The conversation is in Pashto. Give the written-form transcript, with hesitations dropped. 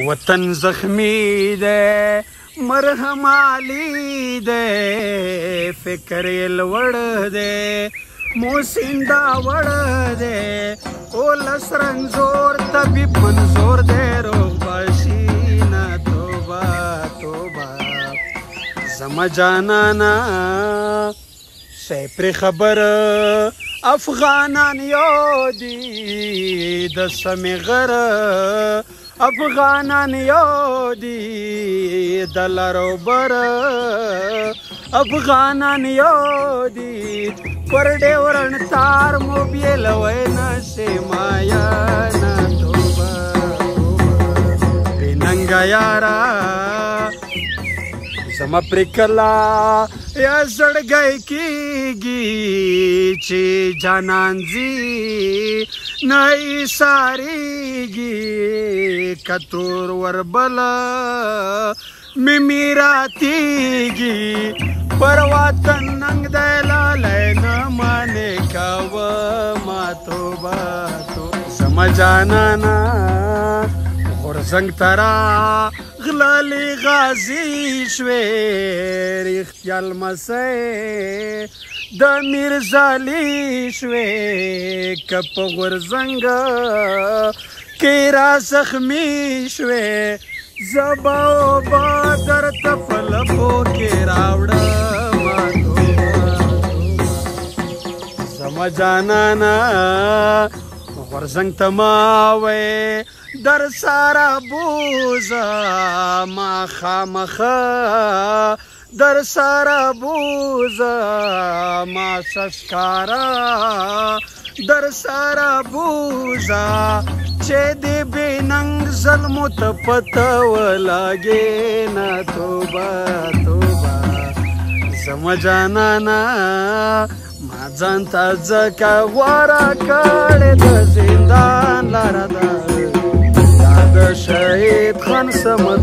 وطن زخمی ده، مرهم علی ده، فکر یې لوړ ده، محسن داوړ ده، اولس رنځور طبیب منظور ده، روغ باشي نه توبه توبه. زما جانانا شی پرې خبر، افغانان یو دي د سمې غره، افغانان یو دي د لرو بر، افغانان یو دي پر ډیورن تار مو بیلوي نشي مایا نه توبه توبه. بننګ یارا زما پر کلا یا زړګی کیږي چې جانان ځي نه ایسارېږي، کتور وربله مې میراتېږي، پر وطن ننګ دی لالی نه منې کوه ما توبه توبه. زما جانانه غورځنګ ته راغللې غازي شوې، رښتیا لمسی د میرزالي شوې، که په غورځنګ کې را زخمي شوې، زه به اوبه درته په لپو کې راوړم توبه توبه. زما جانانه غورځنګ ته ما وې در سره بوزه، ما خامخه در سره بوزه، ما ششکاره در سره بوزه، چې دې بې ننګ زلمو ته پته ولګې نه توبه توبه. زما جانانه ما ځان ته ځکه غوره کړې د زندان لاره ده، دا د شهید خان صمد